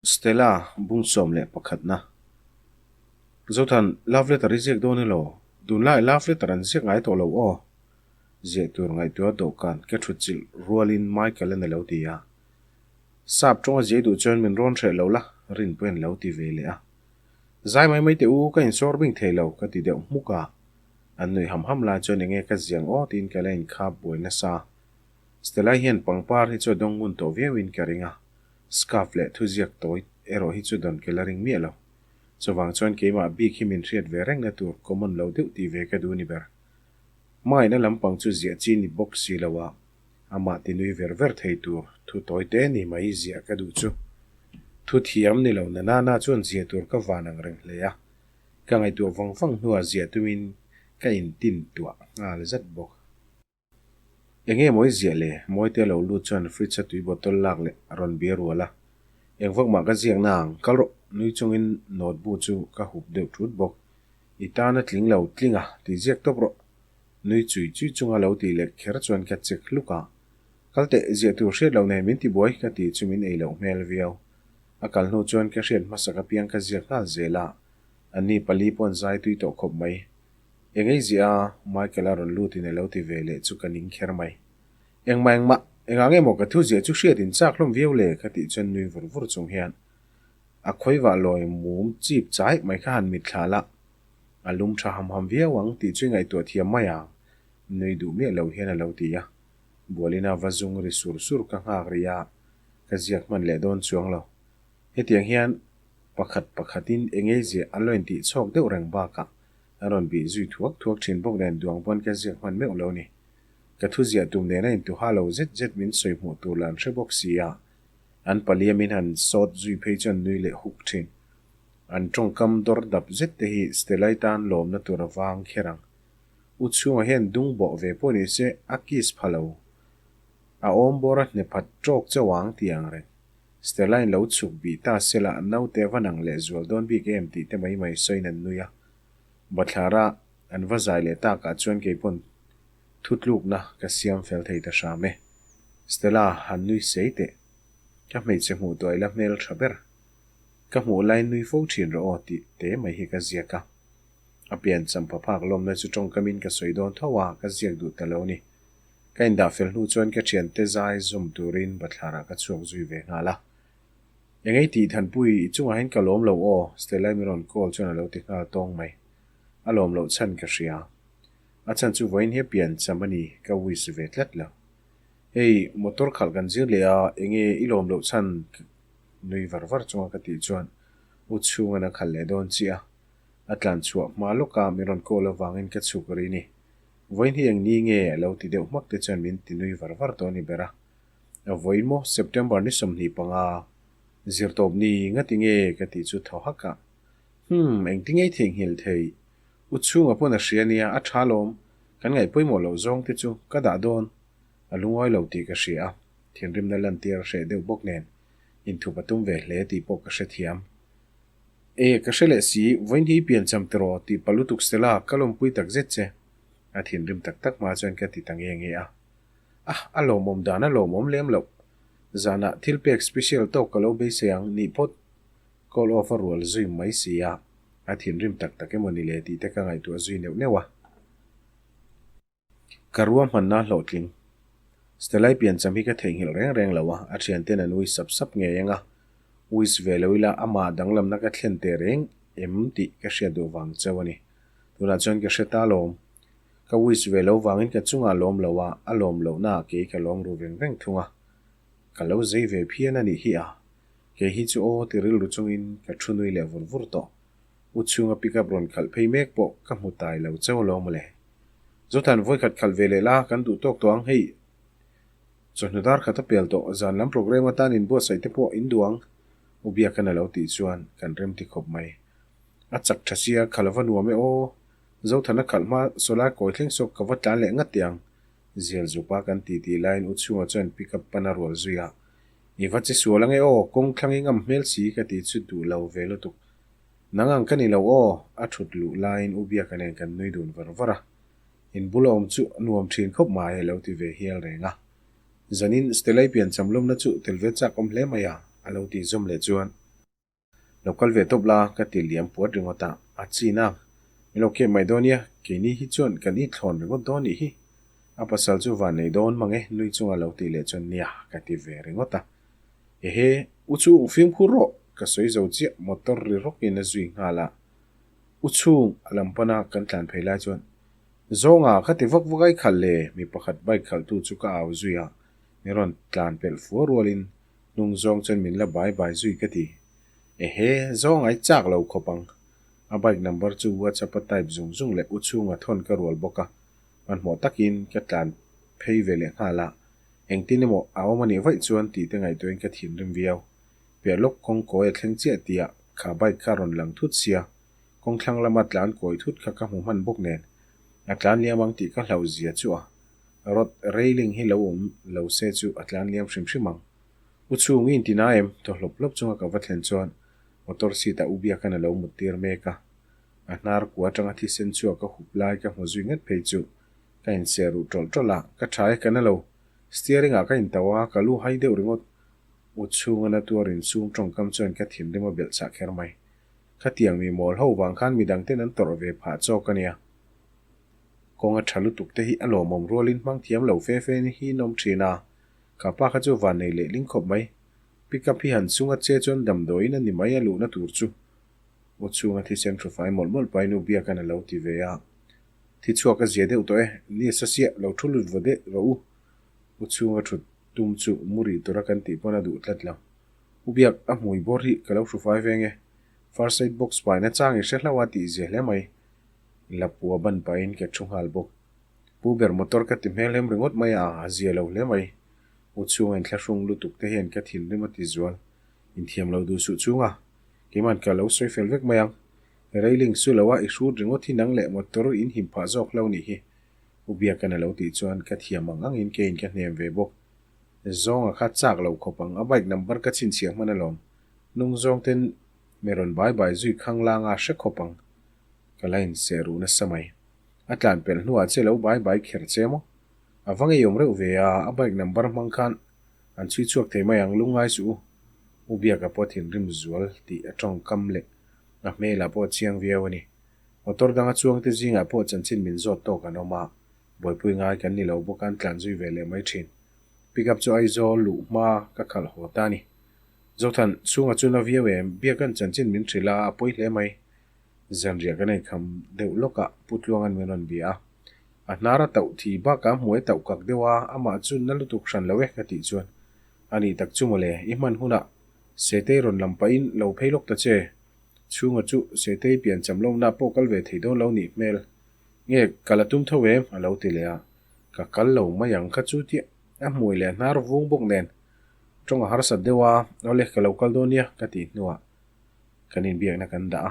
Stella, bung 11 na. Zothan, love letter i ziak dawn elaw? Tunlai love letter an ziak ngai tawh lo aw. Ziah tur ngaihtuah dawhkan ka thut chilh rualin Michael-an a lo ti a. Sap tawnga ziah duh chuan min rawn hreh lo la, Rinpuia'n lo ti ve leh a. Zai mai mai teh u, ka insawr bing thei lo, ka ti deuh hmuk a. An nuih ham ham lai chuan enge ka ziang aw tiin ka la inkhap buai nasa. Stella hian pangpar hi chu a dawng ngun tawh viauin ka ring a. Scarf leh thuziak tawi erawh hi chu dawn kel a ring miah lo. Chuvang chuan keimah bik hi min hriat ve rengna tur common lo deuh tih ve ka duh ni ber. Hmangaihna lampang chu ziah chi ni bawk si lo a, amah ti nui ver ver thei tur thu tawi te ni mai ziah ka duh chu. Thu thiam ni lo na nana chuan ziah tur ka van ang reng hle a, ka ngaihtuah vang vang hnuah ziah tumin ka intin tuah nghal zat bawk. Enge mawi ziah le? Mawite lo lut chuan fridge a tui bottle lak leh a rawn bia rual a. Eng vak mah ka ziak na ang, kal rawh! Nui chungin note bu chu ka hup deuh thut bawk. I tan a tling lo, tling a, ti ziak tawp rawh! Nui chui chui chunga lo tih leh kher chuan ka check hluk a. Kal teh, ziah tur hriat loh nen min ti buai ka tih chu min ei loh hmel viau. A kal hnu chuan ka hriat hmasak apiang ka ziak nghal zel a. Anni pali pawh an zai tui tawh khawp mai. Engei ziah a, Michael a rawn lut in a lo ti ve leh chu ka ning kher mai. Engmah engmah, engah nge maw ka thu ziah chu hriat in chak hlawm viau le ka tih chuan nui vur vur chung hian a khawivah lawi mum chip chai mai kha han mitthla la, a lum tha ham ham viau ang tih chu i ngaihtuah thiam mai ang, nui duh miah lo hian a lo ti a. Bualina va zung ri sur sur ka nghak rih a, ka ziak hman leh dawn chuang lo. Hetiang hian pakhat pakhatin engei ziah an lo intih chhawk deuh reng bakah A rawn bih zui thuak thuak thin bawk nen duang pawn ka ziak hman meuh lo ni. Ka thu ziah tum nena intuha lo zet zet min sawi hmuh tur lah an hre bawk si a. An palia min han sawt zui phei chuan nui leh huk thin. An tawngkam dawr dap zet te hi Stelai tan lawmna tur a vang kher ang. U chhungah hian dung bawh ve pawh ni se a kiss pha lo. A awm bawr a hne phat tawk chauh ang ti ang reng. Stella-in lo chhuk bih ta sela naute a va nang leh zual dawn bik em tih te mai mai sawiin an nui a. Bathlara an va zai leh takah chuan kei pawn thutlukna ka siam fel thei ta hram e. Stella han nui sei teh. Ka hmeichhe hmuh tuah ila hmel tha ber. Ka hmuh laiin nui fo thin rawh aw tih te mai hi ka ziak a. A pian champha phak lawmna chu tawngkamin ka sawi dawn tho a, ka ziak duh ta lo ni. Ka indah fel hnu chuan ka thiante zai zawm turin bathlarah ka chhuak zui ve nghal a. Engei tih Thanpui, i chungah hian ka lawm lo aw, Stella-i min rawn call chuan a lo ti nghal tawng mai. A lawm loh chhan ka hria. A chhan chu vawiin hi a pian cham a ni, ka wish ve tlat lo. Hei, motor khalh kan zir leh a, enge i lawm loh chhan nui var var chunga ka tih chuan u chhungan a khalh leh dawn chiah a. A tlan chhuah hma lawka min rawn call avangin ka chhuk ri ni. Vawiin hi eng ni nge a lo ti deuh hmak te chuan min ti nui var var tawh a ni ber a. A vawiin maw September ni 25 zirtawp ni ngati nge ka tih chu thaw hak a. Humm engti ngei theihnghilh thei u chhunga pawn a hria nia a tha lawm kan ngaih pawimawh loh zawng te chu ka dah dawn a lungawi lo tih ka hria a thinrimna lantir a hreh deuh bawk nen inthup a tum ve hle tih pawh ka hrethiam. E, ka hre leh si, vawiin hi i piancham tiraw tih pa lutuk Stella, ka lawmpui tak zet che. A thinrim tak tak hma chuan ka ti ta nge nge a. Ah, a lawmawm dan a lawmawm lem loh. Zanah thil pek special tawk ka lo beisei ang, nih phawt. Call off a rual zui mai si a, a thinrim tak tak emaw ni le tih te ka ngaihtuah zui neuh neuh a. Ka ruahmanna hlawhtling. Stelai piancham hi ka theihnghilh reng reng lo a, a thianten an ui sap sap ngei ang a. Uis ve lo ila amah danglamna ka thlen teh reng em tih ka hriat duh vang chauh a ni. Tunah chuan ka hre ta lawm. Ka uis ve lo vangin ka chungah lawm lo a, a lawm lohnaah kei ka lawm ru veng veng thung a. Ka lo zei ve phian a nih hi a. Kei hi chu aw ti rilru chungin ka thu nui leh vur vur tawh. U chhunga pickup rawn khalh phei mek pawh ka hmu tai lo chauh lo mawle. Zothan vawikhat khalh ve leh la kan duh tawk tawh ang hei. Chawhnu dar khat a pel tawh, zan lam program atan inbuatsaih te pawh in duh ang. U Biakan a lo tih chuan kan rem ti khawp mai. A chak tha sia, khalh a va nuam e aw. Zothan a khalh hma sawlai kawi thleng sawk ka va tlan leh ngat teh ang. Zial zupa kan ti tih laiin U chhunga chuan pickup pan a rual zui a. I va che sual ange aw, kawng thlang i ngam hmel si ka tih chu duh lo ve lutuk. Nang ang ka ni lo aw, a thut luh laiin U Biaka nen kan nui dun var var a. In bula awm chu nuam thin khawp mai a lo ti ve hial reng a. Zanin Stelai piancham lawmna chu tel ve chak awm hle mai a, a lo tih zawm leh chuan. Lo kal ve tawp la, ka ti liam puat ringawt a, a chin a, Min lo kep mai dawn nia, keini hi chuan kan inthlawn ringawt dawn nih hi. A pasal chu van nei dawn mang e, nui chunga lo tih leh chuan nia, ka ti ve ringawt a. Ehe, u chhung fimkhur rawh, ka sawi zo chiah, motor ri rawkin a zui nghal a. U chhung a lam pana kan tlan phei lai chuan, Zawnga, ka ti vak vak ai khalh le, mi pakhat bike khalhtu chu ka au zui a, min rawn tlan pelh fua rualin hnung zawng chuan min la bai bai zui ka ti. Ehe, zawng ai chak lo khawp ang. A bike number chu WhatsApp a type zung zung leh u chhunga thawn ka rual bawk a, hmanhmawh takin ka tlan phei ve leh nghal a, engtin emaw a awm a nih vaih chuan tih te ngaihtuahin ka thinrim viau. Piah lawk kawng kawi a thleng chiah tihah kha bike kha rawn lang thut sia, kawng thlang lama tlan kawi thut kha ka hmu hman bawk nen a tlan liam ang tih ka hlauh zia chu a rod railing hi lo awm lo se chu a tlan liam hrim hrim ang. U chhung i intina em? Thaw hlawp hlawp chunga ka va thlen chuan Motor seat ah u biakan a lo mut tir mek a, a hnar kua atanga thisen chhuak ka hup lai ka hmu zui ngat phei chu ka inseh ruh tawlh tawlh a, ka tha e ka na lo, steering ah ka intauh a, ka lu hai deuh ringawt. U chhunga na tuar insum tawngkam chuan ka thinrim a belh chah kher mai. Khatiang mi mawl ho vang khan midang ten an tawrh ve phah chawk a nia. Kawng a tha lutuk te hi a lawmawm rualin hmang thiam lo fe fe hi an awm thin a, ka pa kha chu vannei leh ling khawp mai. Pickup hi han chunga che chuan damdawiin a ni mai a luhna tur chu. Aw chhunga thisen hrufai mawlh mawlh pain u Biakan a lo ti ve a. Thi chhuak a zia deuh tawh e, ni sa siah lo thu lut va deh rawh u. U chhunga thut tum chu mu rih tura kan tih pawn a duh tlat lo. U Biak, a hmui bawr hi ka lo hrufai veng e. First aid box paina chang i hre hlauh a tih zia hle mai. Lapua ban pahin ka thu nghal bawk. Pu ber motor ka ti hmel hem ringawt mai a, a zia lo hle mai. U chhunga inthlahrung lutuk te hian ka thinrim a ti zual. Inthiam lo duh suh chunga keiman ka lo sawi fel vek mai ang. Railing su lo a i hrut ringawt hi nang leh motor in him phah zawk lo nih hi. U Biakan a lo tih chuan ka thiam ang angin keiin ka hnem ve bawk. Zawnga kha chak lo khawp ang, a bike number ka chhinchhiah hman alawm. Hnung zawng ten mi rawn bai bai zui khang langa hre khawp ang. Ka la inseh ruh nasa mai. A tlan pelh hnuah che lo bai bai kher che maw? A va ngeiawm reuh ve a, a bike number hmang khan an chhui chhuak thei mai ang, lungngai suh u. U Biaka pawh thinrim zual tih a tawngkam leh a hmelah pawh a chiang viau a ni. Motor danga chuangte zingah pawh chanchin min zawt tawk an awm a, buaipui ngai kan ni lo bawk a an tlan zui ve leh mai thin. Pickup chu Aizawl luh hma ka khalh haw ta a ni. Zothan, chhunga chu na viau em? Biaka'n chanchin min hrilh a, a pawi hle mai. Zanriah kan ei kham deuh lawkah Pu Tluanga'n min rawn bia a. A hnar a tauh thi bakah a hmuai tauh kak deuh a, amah chu na lutuk hran lo e ka tih chuan a nih tak chu mawle, i hman hunah Setei rawn lam pahin lo phei lawk ta che. Chhunga chu Setei pian cham lohna pawh kal ve thei dawn lo nih hmel. Nge ka la tum tho em? a lo ti leh a. Ka kal lo mai ang kha chu tia a hmui leh hnar vung bawk nen tawng a harsat deuh a, awle ka lo kal dawn nia ka tih hnuah kan inbiakna kan dah a.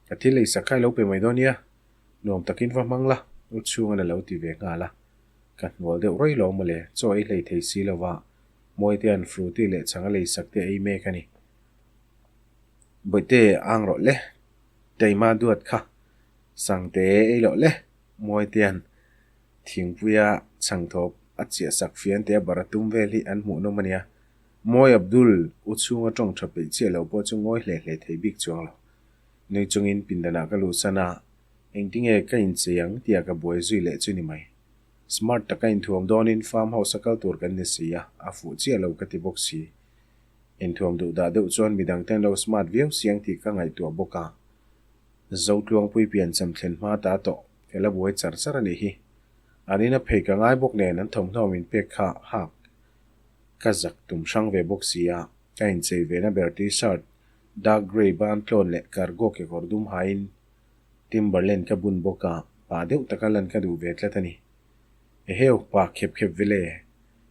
Ka thil ei sak kha i lo pe mai dawn nia, nuam takin va hmang la, u chhunga'n a lo ti ve nghal a. Ka hnual deuh rawih lo mawle, chaw ei hlei thei si lova Mawitea'n Fruity leh chhang a lei sak te ei mek a ni. Bawihte ang rawh le, Taima duat kha Sangte ei loh le, Mawitea'n thingpuia chhang thawp a chiah sak fiante a bar a tum vel hi an hmuhnawm a nia. Mawi Abdul, u chhunga tawng tha peih chiah lo pawh chu ngawi hle hle thei bik chuang lo. Nui chungin pindanah ka luhsan a, engtinge ka inchei ang tia ka buai zui leh chu ni mai. Smart taka inthuam dawnin farm house a kal tur kan ni si a, a fuh chiah lo ka ti bawk si. Inthuam duh dah deuh chuan midang ten lo smart viau siang tih ka ngaihtuah bawk a. Zotluangpui piancham thlen hma ta tawh ka la buai char char a nih hi. An ina phei ka ngai bawk nen an thawmhnaw min pek kha hak. Ka zak tum hrang ve bawk si a, ka inchei ve na ber t-shirt dark grey ban tlawn leh cargo kekawr dum hain Timberland ka bun bawk a, pa deuh taka lan ka duh ve tlat a ni. Eheu, pa khep khep ve le.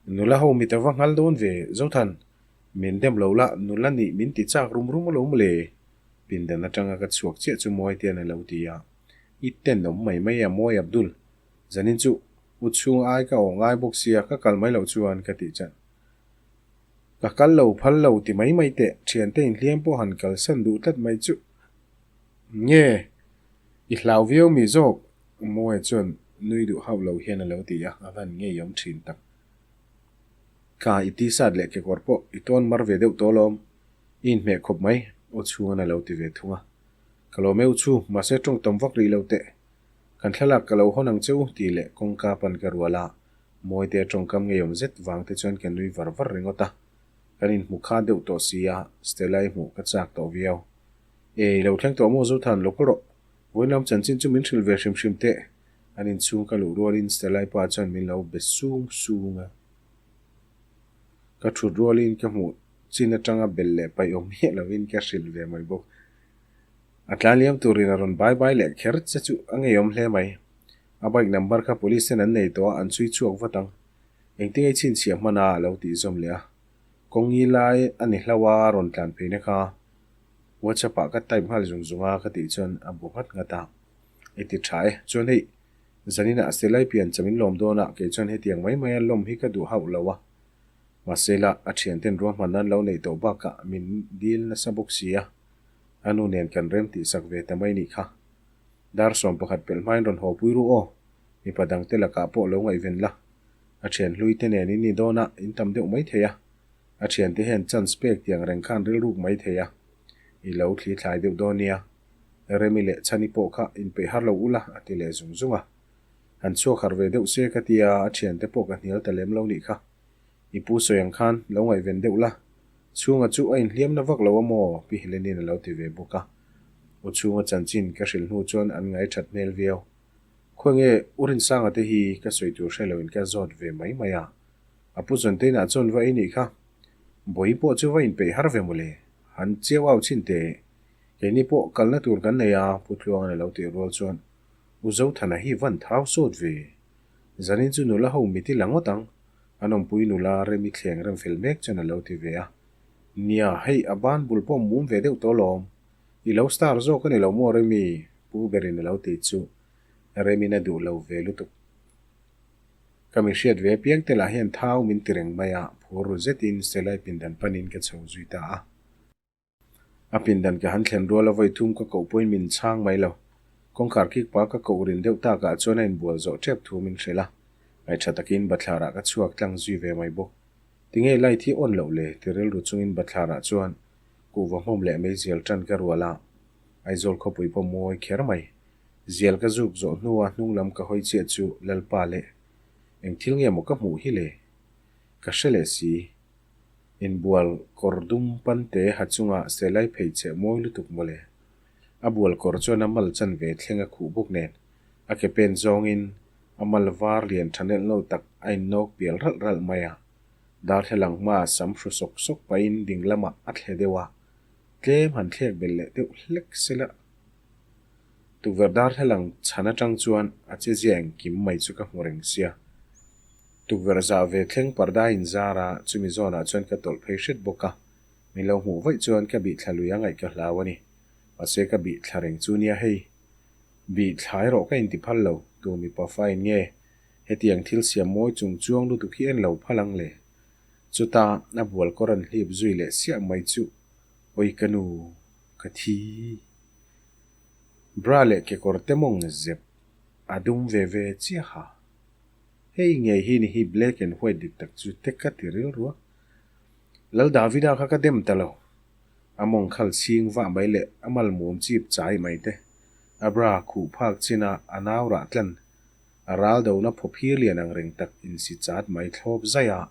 Nula ho mit a va nghal dawn ve, Zothan. Min dem lo la, nula nih min ti chak rum rum alawm le. Pindan atanga ka chhuak chiah chu Mawitean a lo ti a. I tenawm mai mai a, Mawi Abdul. Zanin chu U chhung ai ka awh ngai bawk sia ka kal mai loh chuan ka tih chan. Ka kal lo phal lo ti mai mai teh, thiante inhliam pawh han kalsan duh tlat mai chu. Nge, i hlau viau mi zawk? Mawia chuan nui duh hauh lo hian a lo ti a, a van ngeiawm thin tak. Ka i t-shirt leh kekawr pawh i tawn mar ve deuh tawh alawm, i inhmeh khawp mai. U Chhunga'n a lo ti ve thung a. Ka lawm e U Chhung, mahse tawng tam vak rih lo teh. Kan thlalak ka lo hawn ang che u tih leh kawngka pan ka rual a, Mawite tawngkam ngeiawm zet vang te chuan ka nui var var ringawt a. Kan inhmu kha deuh tawh si a, Stella-i hmuh ka chak tawh viau. Ei, lo thleng tawh maw Zothan, lo kal rawh. Vawiin lam chanchin chu min hrilh ve hrim hrim teh. An inchhung ka luh rualin Stella-i pa chuan min lo be sung sung a. Ka thut rualin ka hmuh chin atanga bel leh paih awm miah lovin ka hrilh ve mai bawk. A tlan liam turin a rawn bai bai leh kher che chu a ngeiawm hle mai. A bike number kha police ten an nei tawh a, an chhui chhuak vat ang. Engtin nge chhinchhiah hman a a lo tih zawm leh a. Kawngi lai a ni hlauh a rawn tlan pheina kha WhatsApp ah ka type nghal zung zung a ka tih chuan a bu nghat nghat a. I ti tha e, chuan hei zaninah silai pian chamin lawm dawn a, kei chuan hetiang mai mai a lawm hi ka duh hauh lo a. Mahse la, a thianten ruahman nan lo neih tawh bakah min dil nasa bawk si a, a nu nen kan rem tihsak ve ta mai nih kha. Dar 11 pelh hmain rawn haw pui ru aw, mipa dangte lakah pawh lo ngaihven la. A thian hlui te nen in ni dawn a, in tam deuh mai thei a. A thiante hian chance pek tiang reng khan rilruk mai thei a. I lo thli thlai deuh dawn nia. Remi leh Chhani pawh kha inpeih har lo ula a ti leh zung zung a. Han chhuak harh ve deuh se ka tia a thiante pawh ka hnial ta lem lo nih kha. I pu sawi ang khan lo ngaihven deuh la. Chhunga chu a inhliam na vak lo a maw? Pi Helenin a lo ti ve bawk a. U chhunga chanchin ka hrilh hnu chuan an ngai that hmel viau. Khawi nge U Rinsanga te hi ka sawi tur hre loin ka zawt ve mai mai a. A pu Zawnteina chuan va ei nih kha. Bawi pawh chu va inpeih har ve mawle. Han chiau au chhin teh. Keini pawh kalna tur kan nei a, Pu Tluanga'n a lo tih rual chuan U Zothana hi van thau sawt ve. Zanin chu nula ho mit i la ngawt ang, an awmpui nula Remi thleng rem fel mek chuan a lo ti ve a. Nia, hei a ban bul pawh mum ve deuh tawh lawm. I lo star zawk a ni lo maw Remi? Pu berin a lo ti chu. Remin a duh lo ve lutuk. Ka mi hriat ve apiang te lah hian thau min ti reng mai a, phur ru zetin Selai pindan panin ka chho zui ta a. A pindan ka han thlen rual a vawi thum ka koh pawhin min chhang mai lo. Kawngkhar kik pa ka koh rin deuh takah chuan a inbual zawh tep thu min hrilh a. Ngaihṭha takin bathlarah ka chhuak tlang zui ve mai bawk. Tinge light hi on loh le? ti rilru chungin bathlarah chuan kuhva hmawm leh meizial ṭan ka rual a. Aizawl khawpui pawh mawi kher mai. Zial ka zuk zawh hnua hnung lam ka hawi chiah chu Lalpa leh eng thil nge maw ka hmuh hi le? Ka hre leh si. Inbual kawr dum pante ha chunga selai phei cheh mawi lutuk mawle. A bual kawr chuan a mal chan ve thleng a khuh bawk nen, a ke pen zawngin a mal var lian tha nelh no tak a innawk pial ralh ralh mai a. Darthlalang hmaah sam hru sawk sawk pahin ding lamah a thle deuh a, tlem han thlek belh leh deuh hlek sela. Tukverh darthlalang chhan atang chuan a che zia engkim mai chu ka hmu reng sia. Tukverh zah ve thleng parda inzar a, chumi zawnah chuan ka tawlh phei hret bawk a. Min lo hmuh vaih chuan ka bih thla lui a ngaih ka hlau a ni. Mahse ka bih thla reng chu nia hei. Bih thla erawh ka inti phal lo, tu mipa fain nge hetiang thil siam mawi chung chuang lutuk hi en lo phal ang le. Chuta a bual kawr an hlip zui leh siah mai chu awi ka nu, ka thi. Bra leh kekawr te mawng zep a dum ve ve chiaha. Hei ngei hi ni hi black and white dik tak chu te ka ti rilru a. Lal Davida kha ka dem ta lo. A mawng khal chhing vah mai leh a malmum chip chai mai te. A bra khuh phak chin a a nau rah tlan. A ral dona phawphir lian ang reng tak insi chat mai thlawp zaih a.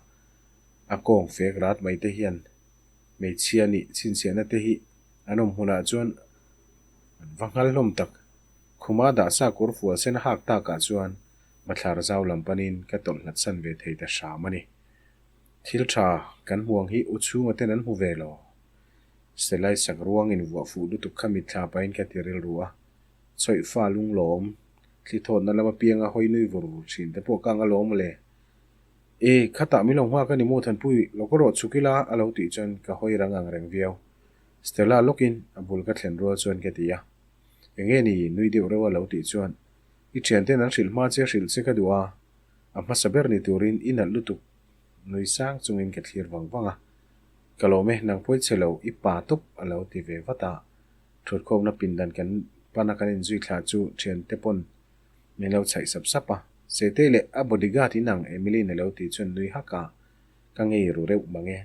A kawng fek rat mai te hian hmeichhia nih chhinchhiahna te hi an awm hmunah chuan an va nghal hlawm tak. Khuma dahsa kawr fual sen a hak takah chuan Bathlar zau lam panin ka tawlh hlat san ve thei ta hram a ni. Thil tha kan hmuang hi u chhunga ten an hmu ve lo. Selai sak ruang in vuah fuh lutuk kha mitthla pahin ka ti rilru a. Chawih fa lunglawm, thli thawtna lama pianga hawi nui vur vur thin te pawh ka ang alawm le. E, khatah min lo nghak a ni maw Thanpui, lo ka rawh chhuk ila a lo tih chuan ka hawi rang ang reng viau. Stella lawkin a bul ka thlen rual chuan ka ti a. Enge ni nui deuh reuh a lo tih chuan I thianten an hrilh hma che hrilh che ka duh a, a hmasa ber ni turin i nalh lutuk nui sang chungin ka thlir vang vang a. Ka lawm e, nang pawi che lo, i pa tawp a lo ti ve vat a. Thutkhawmna pindan kan pana kan inzui thla chu thiante pawn min lo chhaih sap sap a. Setei leh a bodyguard in ang Emily-in a lo tih chuan nui hak a, ka ngei ru reuh mang e.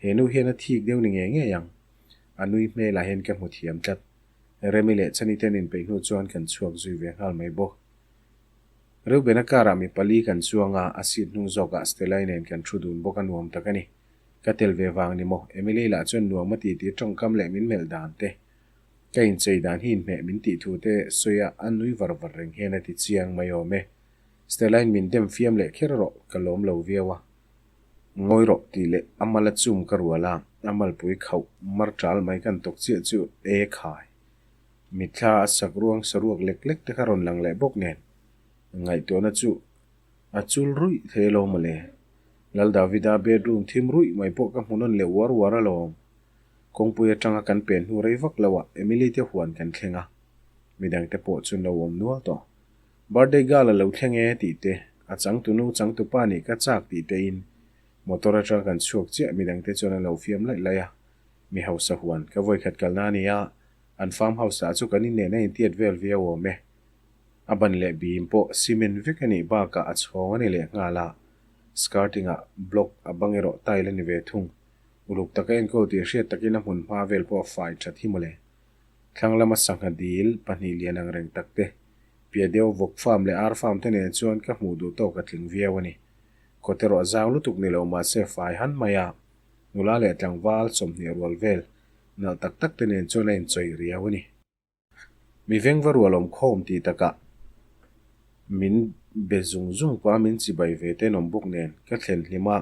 He nu hian a thik deuh ni ngei ngei ang. A nui hmelah hian ka hmu thiam tlat. Remi leh Chani te an inpeih hnu chuan kan chhuak zui ve nghal mai bawk. Reubena car-ah mi pali kan chuang a, a seat hnung zawkah Stella-i nen kan thu dun bawk a nuam tak a ni. Ka tel ve vang ni maw? Emily lah chuan nuam a ti tih tawngkam leh min melh dan te, ka inchei dan hi inhmeh min tih thu te sawi a a nui var var reng hian a ti chiang mai awm e. Stella-in min dem fiam leh kher rawh, ka lawm lo viau a. Ngawi rawh tih leh a mal a chum ka rual a, a malpui khauh mar ṭal mai kan tawk chiah chu e khai. Mitthla a sak ruang saruak lek lek te kha rawn lang leh bawk nen. Ngaihtuahna chu a chul ruih thei alo mawle. Lal Davida bedroom thim ruih mai pawh ka hmu nawn leh uar uar alawm. Kawngpui atanga kan pen hnu rei vak loah Emily te huan kan thleng a, midang te pawh chu no awm nual tawh. Birthday girl a lo thleng e tih te, a changtunu changtupa nih ka chak tih te in motor atanga kan chhuak chiah midang te chuan an lo fiam laih laih a. Mi hausa huan ka vawikhat kalna a ni a, an farm house ah chu kan innehna intiat vel viau awm e. A ban leh bim pawh cement vek a nih bakah a chhawng a ni leh nghal a, skirting ah block a bang erawh tile a ni ve thung. Uluk taka enkawl tih hriat takin a hmun hma vel pawh a fai that hi mawle. Thlang lama sangha dil pahnih lian ang reng tak te, piah deuh vawk farm leh ar farm te nen chuan ka hmuh duh tawk a tling viau a ni. Kawt erawh a zau lutuk ni lo mahse fai han mai a, nula leh tlangval 20 rual vel nalh tak tak te nen chuan a inchawih riau a ni. Mi vengva rual awm khawm tih takah min be zung zung pah a min chibai ve te an awm bawk nen ka thlen hlim a,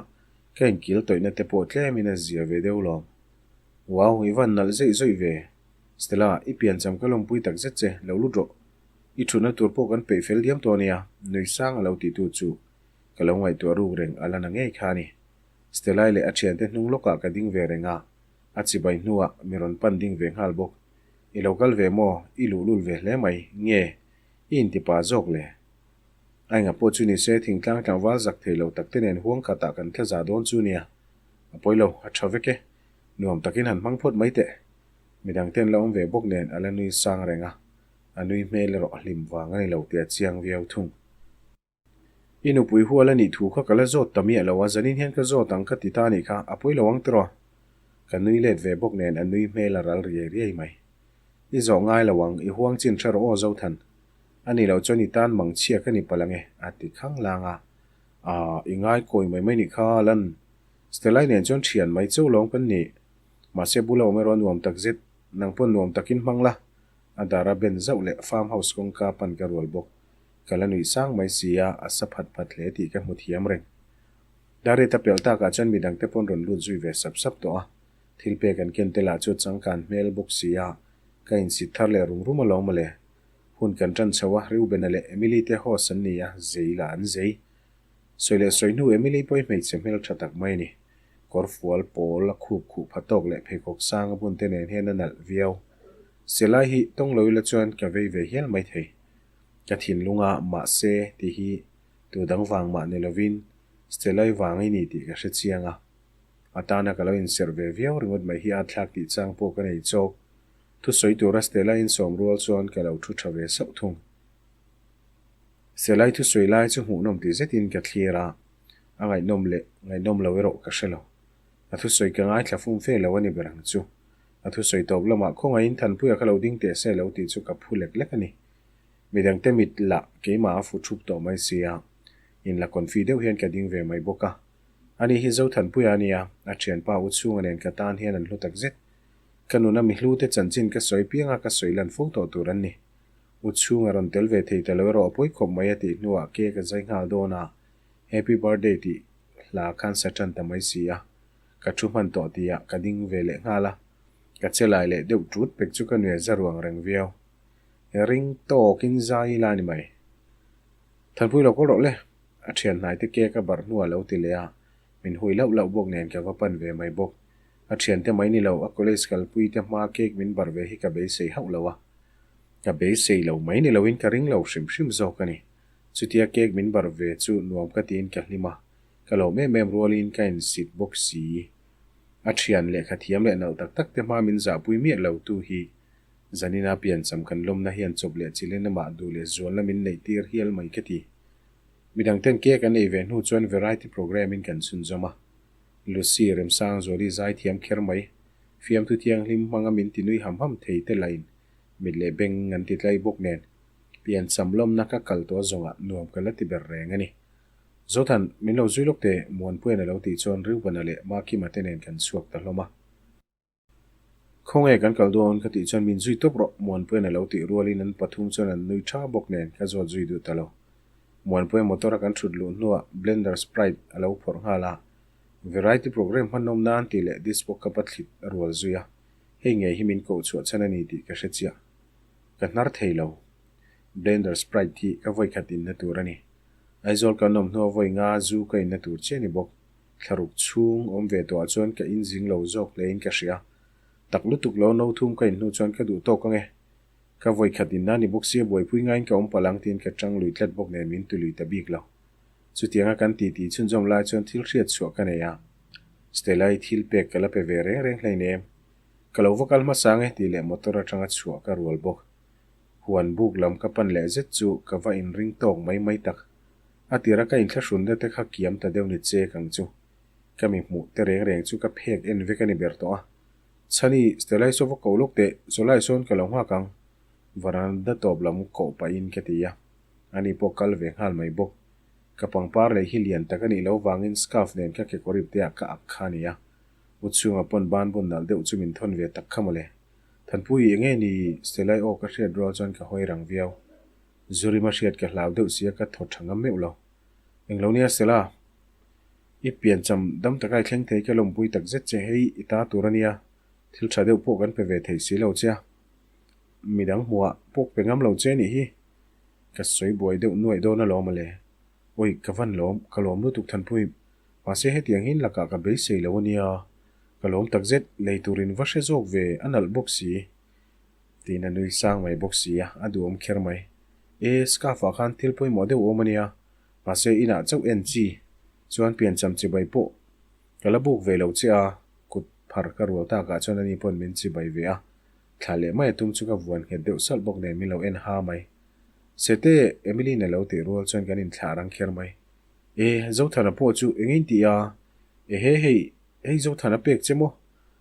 ka inkil tawihna te pawh tlemin a zia ve deuh lawm. Wow, i van nalh zeih zawih ve. Stella, i piancham ka lawmpui tak zet che, lo lut rawh. I thutna tur pawh kan peih fel diam tawh a nia, nui sang a lo ti tu chu ka lo ngaihtuah ruk reng a la na ngei kha a ni. Stella-i leh a thiante hnung lawkah ka ding ve reng a, a chibai hnuah mi rawn pan ding ve nghal bawk. I lo kal ve maw? I luhlul ve hle mai. Nge? I intipa zawk le? A enga pawh chu ni se, thingtlang tlangval zak thei lo tak te nen huang khatah kan tla za dawn chu nia. A pawi lo, a tha vek e. Nuam takin han hmang phawt mai teh. Midang ten la awm ve bawk nen a la nui sang reng a, a nui hmel erawh a hlim vang a ni lo tih a chiang viau thung. I nupui hual a nih thu kha ka la zawt ta miah lo a, zanin hian ka zawt ang ka ti ta a nih kha, a pawi lo ang tiraw? Ka nui let ve bawk nen a nui hmel a ral riai riai mai. I zawh ngai lo ang, i huang chin hre rawh aw Zothan. A nih loh chuan i tan mang chhia ka ni palh ang e, a ti khang lang a. Aah, i ngai kawi mai mai nih kha Lan. Stella-i nen chuan thian mai cheu lawng kan ni. Mahse bula awm erawh a nuam tak zet, nang pawn nuam takin hmang la. A dar a ben zauh leh farm house kawngka pan ka rual bawk. Ka la nuih sang mai si a, a sa phat phat hle tih ka hmu thiam reng. Dariat a pelh takah chuan midang te pawn rawn lut zui ve sap sap tawh a, thil pek an ken te lah chu changkan hmel bawk si a, ka insit thar leh rum rum alawm mawle. Hun kan tan chho a, Reubena leh Emily te host an ni a, zei lah an zei. Sawi leh sawi hnu Emily pawh i hmeichhe hmel tha tak mai a ni. Kawr fual pawl a khup khuh pha tawk leh pheikhawk sang a bun te nen hian a nalh viau. Selai hi tawng lo ila chuan ka vei ve hial mai thei. Ka thinlung a, mahse, tih hi tu dang vang mah ni lovin Stella-i vang i ni tih ka hre chiang a. A tana ka lo inserh ve viau ringawt mai hi a thlak tih chang pawh ka nei chawk. Thusawi tura Stella-i insawm rual chuan ka lo thu tha ve sauh thung. Stella-i thusawi lai chu hmuhnawm ti zetin ka thlir a, a ngaihnawm leh ngaihnawm lo erawh ka hre lo. A thusawi ka ngaithla fum fe lo a ni ber ang chu. A thusawi tawp lamah khawngaihin Thanpuia kha lo ding teh se lo tih chu ka phu lek lek a ni. Midangte mit lah keimah a fu thup tawh mai sia, in la confi deuh hian ka ding ve mai bawk a. Ani hi Zothanpuia a nia, a thianpa u chhunga nen ka tan hian an hlu tak zet. Ka nuna mi hlute chanchin ka sawi pianga ka sawi lan fo tawh tur an ni. U chhunga rawn tel ve thei ta lo erawh a pawi khawp mai a tih hnuah cake a zai nghal dawn a, Happy birthday tih hla khan sa tan ta mai si a, ka thu hman tawh tihah ka ding ve leh nghal a, ka che lai leh deuh tut pek chu ka nuih za ruang reng viau. Ring tawkin zai ila a ni mai. Thanpui lo kawl rawh le, a thian hnai te cake a barh hnuah lo ti leh a, min hui lauh lauh bawk nen ka va pan ve mai bawk. A thiante mai ni lo, a college kalpui te hmaa cake min barh ve hi ka beisei hauh lo a. Ka beisei lo mai ni loin ka ring lo hrim hrim zawk a ni. Chutia cake min barh ve chu nuam ka tiin ka hlim a, ka lawm em em rualin ka insit bawk si. A thian lehkha thiam leh nalh tak tak te hma min zahpui miah lo tu hi zanina piancham kan lawmna hian chawp leh chilin amah duh leh zualna min neih tir hial mai ka ti. Midang ten cake an ei ve hnu chuan variety programme in kan chhunzawm a. Lucy Remsangzuali zai thiam kher mai. Fiamthu thianghlim hmanga min ti nui ham ham thei te lain mit leh beng an ti tlai bawk nen piancham lawmna ka kal tawh zawngah nuam ka la ti ber reng a ni. Zothan, min lo zui lawk teh, Muanpuian a lo tih chuan Reuben-a leh Makima te nen kan chhuak ta hlawm a. Khawnge kan kal dawn ka tih chuan min zui tawp rawh, Muanpuian a lo tih rualin an pathum chuan an nui tha bawk nen ka zawt zui duh ta lo. Muanpuia motor a kan thut luh hnuah Blender Sprite a lo phawrh nghal a, Variety programme hmanawm nan tih leh dispo cup a thlit a rual zui a, hei ngei hi min koh chhuah chhan a ni tih ka hre chiah. Ka hnar thei lo. Blender Sprite hi ka vawikhat inna tur a ni. Aizawl kan awm hnua vawi nga zu ka inna tur chiah a ni bawk. Thlaruk chhung awm ve tawhah chuan ka inzing lo zawk hlein ka hria. Tak lutuk lo no thum ka inhnu chuan ka duh tawk ange. Ka vawikhat inna ni bawk sia buaipui ngaiin ka awm palh ang tiin ka tang lui tlat bawk nen min tului ta bik lo. Chutianga kan titi chhunzawm lai chuan thil hriat chhuah ka nei a. Stella-i thil pek ka la pe ve reng reng hleinem. Ka lo va kal hmasa ange tih leh motor atanga chhuah ka rual bawk. Huan buk lam ka pan leh zet chu ka va inring tawk mai mai tak. A tira ka inthlahrunna te kha kiam ta deuh ni che kang chu. Ka mi hmuh te reng reng chu ka phek en vek a ni ber tawh a. Chhani, Stella-i saw va ko lawk teh, Zawlai sawn ka lo nghak ang. Varanda tawp lam koh pahin ka ti a. Ani pawh kal ve nghal mai bawk. Ka pangpar lei hi lian tak a nih loh vangin scarf nen ka kekawr ip te ah ka ak kha a ni a. U chhunga pawn ban bun nalh deuh chu min thawn ve tak kha mawle. Thanpui enge ni Stella-i aw ka hriat rual chuan ka hawi rang viau. Zurima hriat ka hlau deuh sia ka thaw tha ngam meuh lo. Englo nia Stella? I piancham dam taka i thleng thei ka lawmpui tak zet che hei i ta tur a nia, thil tha deuh pawh kan pe ve thei si lo che a. Midang hmuhah pawk pe ngam lo che nih hi. Ka sawi buai deuh nuaih dawn alawm ale. Awi ka van lawm, ka lawm lutuk Thanpui. Mahse hetiang hin lakah ka beisei lo a nia. Ka lawm tak zet, lei turin va hre zawk ve, a nalh bawk si. Tiin a nui sang mai bawk si a, a duhawm kher mai. E, scarf ah khan thil pawimawh deuh awm a nia, mahse inah chauh en chi chuan piancham chibai pawh ka la buk ve lo che a, kut phar ka rual takah chuan ani pawn min chibai ve a, thla leh mai a tum chu ka vuan nghet deuh salh bawk nen min lo en ha mai. Sete, Emily-in a lo tih rual chuan kan inthlah rang kher mai. E, Zothana pawh chu eng in tih a? Ehe hei, hei Zothana pek che maw?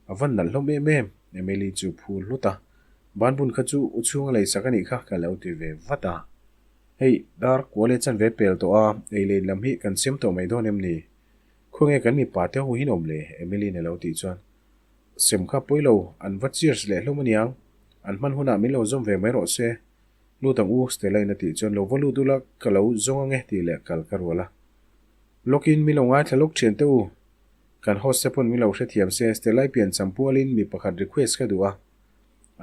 A van nalh hlawm em em, Emily chu phul hlut a. Banbun kha chu u chhunga lei sak a nih kha ka lo ti ve vat a. Hei, dar kual e chan ve pel tawh a, ei leh in lam hi kan siam tawh mai dawn em ni? Khawnge kan mipa te ho hin awm le? Emily-in a lo tih chuan, Sem kha pawi lo, an va cheers leh hlawm aniang. An hman hunah min lo zawm ve mai rawh se. Lut ang u, Stella-in a tih chuan, Lo va lut ula, ka lo zawng ange tih leh kal ka rual a. Lawkin min lo ngaithla lawk thian teh u. Kan host te pawn min lo hrethiam se, Stella-i pian cham pualin mi pakhat request ka duh a.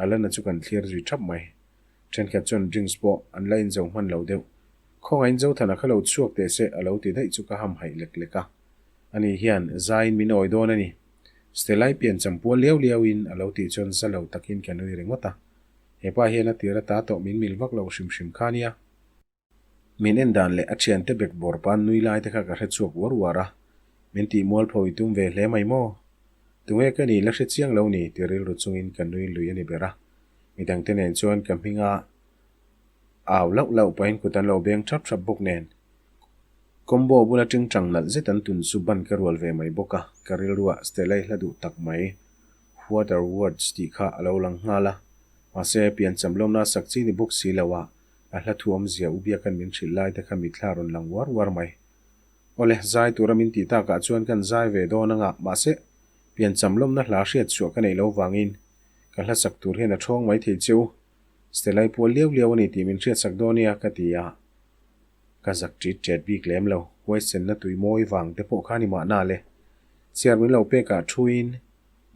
Alana chu kan thlir zui thap mai. Thenkhat chuan drinks pawh an la inzo hman lo deuh. Khawngaihin Zothana kha lo chhuak teh se a lo ti daih chu ka ham haih lek lek a. Ani hian zaiin min awi dawn a ni. Stella-i pian cham pual liau liauin a lo tih chuan za lo takin ka nui ringawt a. Hepa hian a tir ata tawh min mil vak lo hrim hrim kha nia. Min en dan leh a thiante bek bawr pan nui lai te kha ka hre chhuak uar uar a, min tih mualpho i tum ve hle mai maw? Tunge ka ni la hre chiang lo ni ti rilru chungin ka nui lui a ni ber a, midangte nen chuan ka hminga au lauh lauh pahin kut an lo beng thap thap bawk nen. Combo bula tingtang nalh zet an tun chu ban ka rual ve mai bawk a, ka rilruah Stella-i hla duh tak mai What are words tih kha a lo lang nghal a, mahse piancham lawmna sak chi ni bawk si lo a, A hla thu awmzia u biakan min hrilh lai te kha mitthla rawn lang uar uar mai. Awle, zai tura min tih takah chuan kan zai ve dawn anga, mahse, piancham lawmna hla hriat chhuah ka neih lo vangin ka hla sak tur hian a thawng mai thei che u. Stella-i pual liau liau a ni tih min hriat sak dawn nia ka ti a. Ka zak ṭit ṭet bik lem lo, huaisenna tui mawi vang te pawh kha ni mahna le. Chair min lo pekah thuin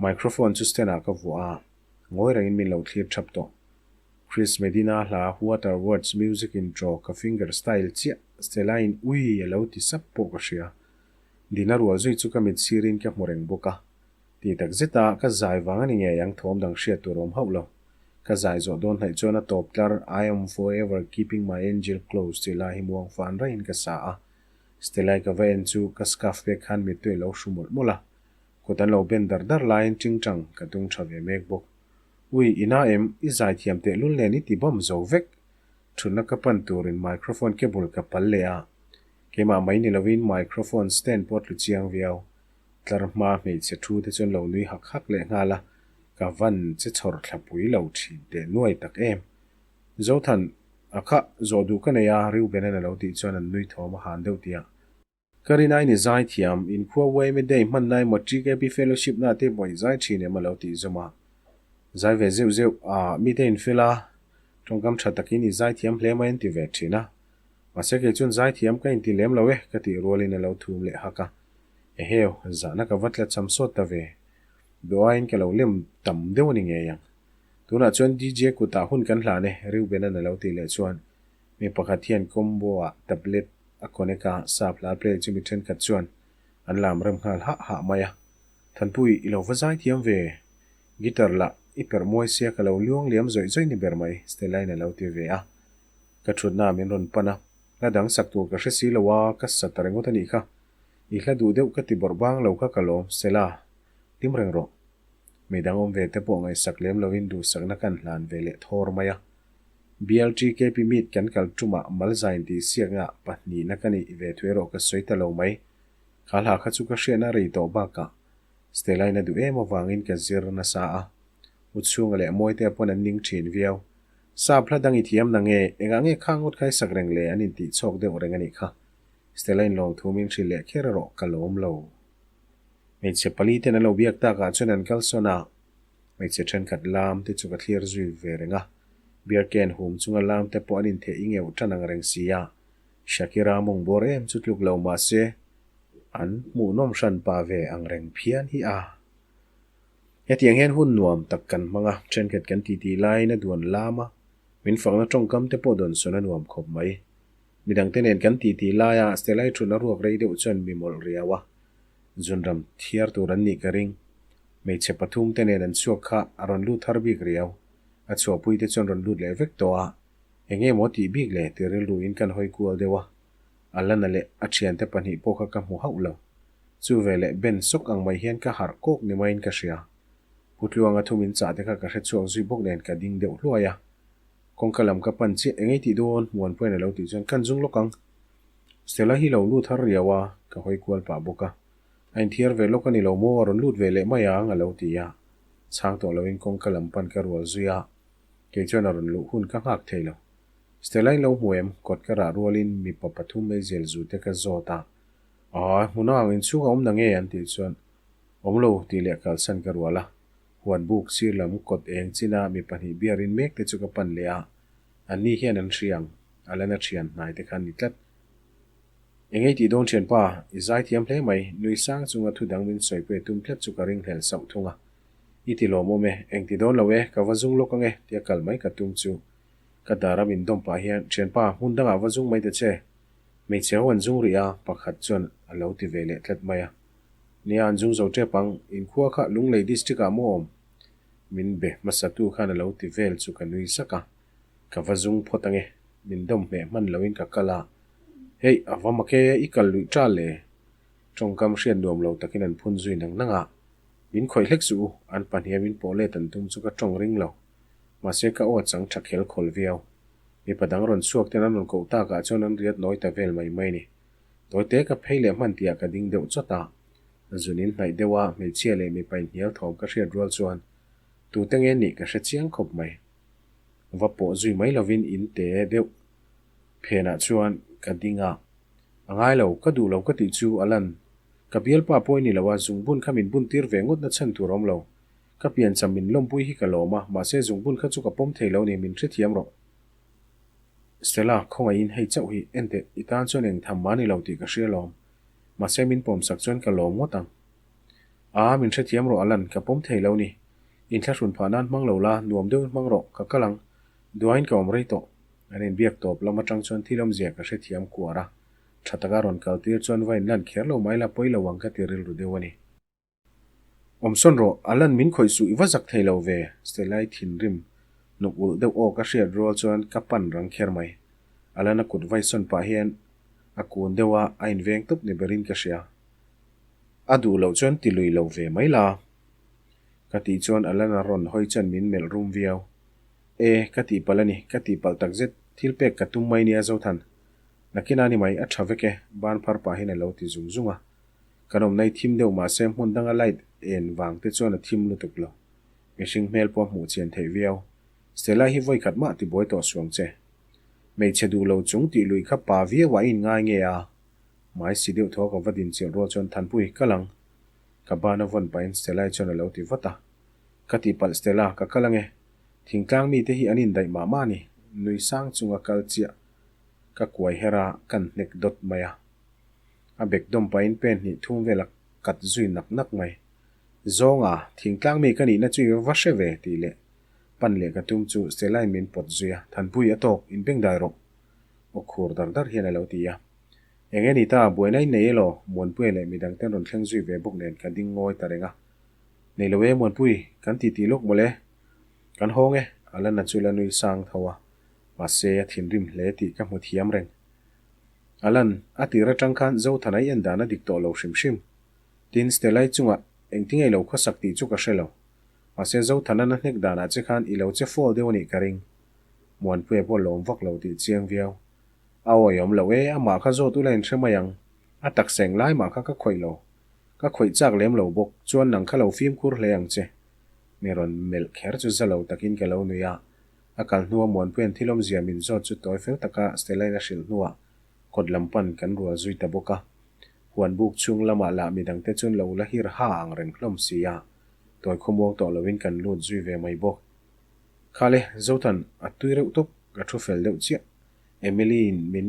microphone chu stand-ah ka vuah a, ngawi rengin min lo thlir ṭhap tawh. Chris Medina hla What Are Words music intro ka finger style chiah Stella-in ui a lo ti sap pawh ka hria. Dina rual zui chu ka mit sirin ka hmu reng bawk a. Ti tak zeta ka zai vang a ni ngei ang thawm dang hriat tur awm hauh lo. Ka zai zawh dawn hnaih chuan a tawp tlar I am forever keeping my angel close tih lai hi muang fan raiin ka sa a. Stella-i ka va en chu ka scarf pek khan mittui a lo hru mawlh mawlh a. Kut an lo ben dar dar laiin tingtang ka tung tha ve mek bawk. Ui, i na em? I zaithiam tehlul nen i ti bawm zo vek. Thutna ka pan turin microphone cable ka pal leh a. Keimah mai ni lovin microphone stand pawh a tlu chiang viau. Tlar hma hmeichhe thu te chuan lo nui hak hak leh nghal a. Ka van che chhawr thlapui lo thin teh nuai tak em. Zothan, a kha zawh duh ka nei a, Reuben-a'n a lo tih chuan an nui thawm a han deuh tih a. Ka rinai ni zaithiam, inkhua yma day hman lai maw TKP fellowship na te pawh i zai thin em a lo tih zawm a. Zai ve zeuh zeuh a, mite infill a, tawngkam tha takin i zaithiam hle mai an ti ve thin a. Mahse kei chuan zaithiam ka inti lem lo e ka tih rualin a lo thum leh hak a. Eheu, zahna ka va tla cham sawt ta ve. Duh aiin ka lo lem tam deuh a ni ngei ang. Tunah chuan DJ kutah hun kan hlan e, Reuben-a'n a lo tih leh chuan Mi pakhat hian combo ah tablet a connect a, sap hla play chu mi thenkhat chuan an lam rem nghal hah hah mai a. Thanpui, i lo va zai thiam ve. Guitar lah i perh muai sia ka lo luang liam zawih zawih ni ber mai, Stella-in a lo ti ve a. Ka thutna ah min rawn pan a, hla dang sak tur ka hre si lo a, ka sa ta ringawt a nih kha. I hla duh deuh ka ti bawrh bang lo kha ka lawm, Stella. Hlim reng rawh. Mi dang awm ve te pawh ngaihsak lem lovin duhsakna kan hlan ve leh thawr mai a. BLTKP meet kan kal tumah Malzain tih siakna pahnihna ka nih ve thu erawh ka sawi ta lo mai. Kha hla kha chu ka hriatna rei tawh bakah Stella-in a duh em avangin ka zir nasa a. U chhunga leh Mawitea pawn an ning thin viau. Sap hla dang i thiam na nge, engah nge khang ngawt kha i sak reng le an intih chhawk deuh reng a nih kha. Stella-in lawmthu min hrilh leh kher erawh ka lawm lo. Hmeichhe pali ten an lo biak takah chuan an kalsawn a. Hmeichhe thenkhat lam te chu ka thlir zui ve reng a, beer can hum chunga lam te pawh an intheh i ngeuh tan ang reng si a, Shakira mawng bawr em chu tluk lo mah se an hmuhnawm hran pa ve ang reng phian hi a. Hetiang hian hun nuam tak kan hmang a, thenkhat kan titi laiin a duan lam a, min fakna tawngkam te pawh dawnsawn a nuam khawp mai. Midangte nen kan titi laia Stella-i thutna ruak rei deuh chuan mi mawlh riau a, Zunram thiar tur an nih ka ring. Hmeichhe pathum te nen an chhuak kha a rawn lut har bik riau. A chhuahpui te chuan rawn lut leh vek tawh a. Eng nge maw tih bik le ti rilru in kan hawi kual deuh a. Alana leh a thiante pahnih pawh kha ka hmu hauh lo. Chu ve leh Ben sawk ang mai hian ka harh kawk ni maiin ka hria. Pu Tluanga thum in chah te kha ka hre chhuak zui bawk nen ka ding deuh hluai a. Kawngka lam ka pan chiah eng ei tih dawn Muanpuia'n a lo tih chuan kan zung lawk ang. Stella hi lo lut har riau a, ka hawi kual pah bawk a. A inthiar ve lawk a ni lo maw, a rawn lut ve leh mai ang a lo ti a. Chhang tawh loin kawngka lam pan ka rual zui a, kei chuan a rawn luh hun ka nghak thei lo. Stella in lo hmu em? Kawt ka rah rualin mipa pathum meizial zu te ka zawt a. Aa, hmun ang, inchhung a awm na nge? an tih chuan, Awm lo, tih leh kalsan ka rual a. Huan buk sir lam kawt eng china mi pahnih biarin mek te chu ka pan leh a. Anni hian an hria ang, a la na thian hnai te kha an ni tlat. Eng ei tih dawn thianpa, i zai thiam hle mai, nui sang chunga thu dang min sawi pawh i tum tlat chu ka ring hlel sauh thung a. I ti lawmawm e, eng ti dawn lo e, ka va zung lawk ang e, tia kal mai ka tum chu. Ka dar a min dawm pah hian, Thianpa, hmun dangah va zung mai ta che. Hmeichhe ho an zung rih a, pakhat chuan a lo ti ve leh tlat mai a. Nia, an zung zo tep ang, inkhua kha Lunglei District ah maw awm? Min be hmasatu khan a lo ti vel chu ka nui sak a, ka va zung phawt ange, min dawm hmeh hman loin ka kal a, hei a va mak e, i kal luih ṭal le? Tawngkam hriat nuam lo takin an phun zui nang nang a, min khawih hlek suh u, an pahniha min pawh let an tum chu ka tawng ring lo, mahse ka aw chang tha khel khawl viau. Mipa dang rawn chhuak ten an rawn koh takah chuan an riat nawi ta vel mai mai ni. Tawite ka phei leh hman tihah ka ding deuh chawt a. Zunin hnaih deuh a hmeichhia leh mipa inhnial thawm ka hriat rual chuan tute nge nih ka hre chiang khawp mai. Va pawh zui mai lovin in te deuh phenah chuan ka ding a, a ngai lo, ka duh lo ka tih chu a lan. Ka bialpa pawh i ni lo a, zungbun kha min bun tir ve ngawt na chhan tur a awm lo. Ka piancham min lawmpui hi ka lawm a, mahse zungbun kha chu ka pawm thei lo ni, min hrethiam rawh. Stella, khawngaihin hei chauh hi, enteh, i tan chuan eng tham mah ni lo tih ka hria lawm. Mahse min pawmsak chuan ka lawm ngawt ang. Aa, min hrethiam rawh Alan, ka pawm thei lo ni. Inthlahrun phah nan hmang lo la, nuam deuhin hmang rawh, ka kal ang. Duain ka awm rei tawh. An inbiak tawp lam atang chuan thil awmzia ka hrethiam kuar a. Tha taka rawn kal tir chuan va inlan kher lo mai la pawi lo ang ka ti rilru deuh a ni. Awmsawn rawh, Alan min khawih suh i va zak thei lo ve, Stella-i thinrim nuk ulh deuh aw ka hriat rual chuan ka pan rang kher mai. Alan a kut vaisawn pah hian A kun deuh a, a inveng tawp ni berin ka hria. A duh loh chuan ti lui lo ve mai la. Ka tih chuan Alana rawn hawi chuan min melh rum viau. E, ka tihpalh a ni, ka tihpalh takzet, thil pek ka tum mai nia Zothan. Nakin a ni mai, a tha vek e, ban phar pahin a lo ti zung zung a. Kan awmna i thim deuh mahse hmun danga light en vang te chuan a thim lutuk lo. Mihring hmel pawh a hmuh chian theih viau. Stella hi vawi khat mah tibuai tawh suang che. Hmeichhe duh lo chung tih lui kha pa viau ah i inngai nge a? Hmai si deuh thaw ka va din chilh rual chuan Thanpui, kal ang. Ka ban a vawn pahin Stella-i chuan a lo ti vat a. Ka tihpalh Stella, ka kal ange. Thingtlang mite hi an indaih mah mah a ni. Nui sang chunga kal chiah ka kuai her a, kan hnek dawt mai a. A bek dawm pahin pen hnih thum vel a kat zui nak nak mai. Zawnga, thingtlang mi ka nihna chu i va hre ve tih leh pan leh ka tum chu Stella-in min pawt zui a, Thanpui a tawk, inbengdai rawh. Aw khur dar dar hian a lo ti a. Eng e ni ta, buaina in nei elaw? Muanpuia leh midang ten rawn thleng zui ve bawk nen ka ding ngawi ta reng a. Nei lo e Muanpui, kan titi lawk mawle. Kan hawng e, a la na chu la nui sang tho a. Mahse, a thinrim hle tih ka hmu thiam reng. Alan, a tir atang khan Zothana i en dan a dik tawh lo hrim hrim. Tin, Stella-i chungah engtinge i lo khawsak tih chu ka hre lo. Mahse, Zothana na hnek danah che khan i lo che fall deuh a nih ka ring. Muanpuia pawh lawm vak lo tih chiang viau. A awihawm loh e, amah kha zawt ula inhre mai ang. A taksa eng lai mah kha ka khawih lo. Ka khawih chak lem lo bawk, chuan nang kha lo fimkhur hle ang che. Mi rawn melh kher chu za lo takin ka lo nui a. A kal hnua Muanpuia'n thil awmzia min zawt chu tawi fel taka Stella-in a hrilh hnuah kawt lam pan kan rual zui ta bawk a. Huan buk chhung lamah lah midangte chuan lo la hir ha ang reng hlawm si a, tawi khawmuang tawh loin kan lut zui ve mai bawk. Khale, Zothan, a tui reuh tawp, ka thu fel deuh chiah. Emily-in min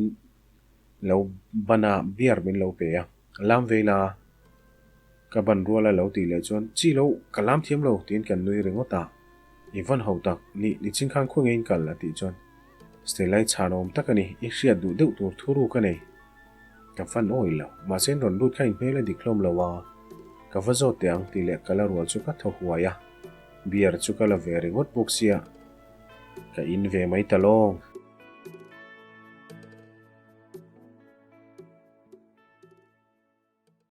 lo ban a, beer min lo pe a. Lam vei la, ka ban rual a lo tih leh chuan, Chi lo, ka lam thiam lo, tiin kan nui ringawt a. I vawn ho tak, ni, nichin khan khaw ngeiin kal, a tih chuan, Stella-i chhan awm tak a ni, i hriat duh deuh tur thu ruk a nei. Ka fan awih lo, mahse in rawn lut kha in hmel a dik hlawm lo a, ka va zawt teh ang tih leh ka la rual chu ka thaw huai a, beer chu ka la ve ringawt bawk sia, ka in ve mai ta lawng.